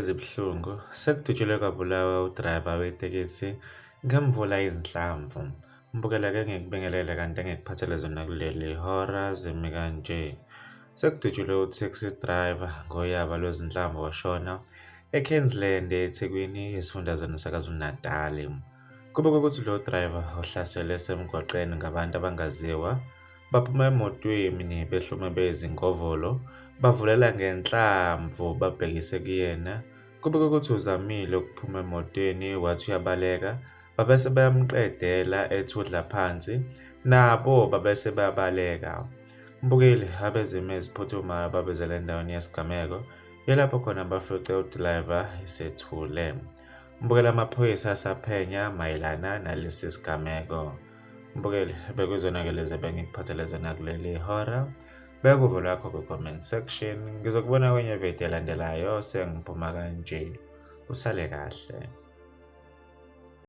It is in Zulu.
ezibuhlungu, sekudutshulwe kwabulawa udrayiva wetekisi ngemvula yezinhlamvu. Mbukela ke ngikubingelele kanti engikuphathele zona kuleli hora zimi kanje. Sekudutshulwe u-taxi driver ngoyaba lwezinhlamvu washona eKingsland eThekwini esifundazweni saKwaZulu-Natal. Kubikwa ukuthi lo driver ohlaselwe esemgwaqeni ngabantu abangaziwa Baphuma emotweni behlome beyizingovolo, bavulela ngenhlamvu babhekise kuyena. Kubikwa ukuthi uzamile ukuphuma emotweni wathi uyabaleka, babese bayamqedela ethi udla phansi, nabo babese bayabaleka. Mbukeli, abezimo eziphuthumayo babizele endaweni yesigameko, yilapho khona bafice udilayiva esethule. Mbukeli, amaphoyisa asaphenya mayelana nalesi sigameko. Mbukeli, bekuzona-ke lezi ebengikuphathele zona kuleli hora. Beka uvo lwakho kwi-comment section. Ngizokubona kwenye video elandelayo sengiphuma kanje. Usale kahle.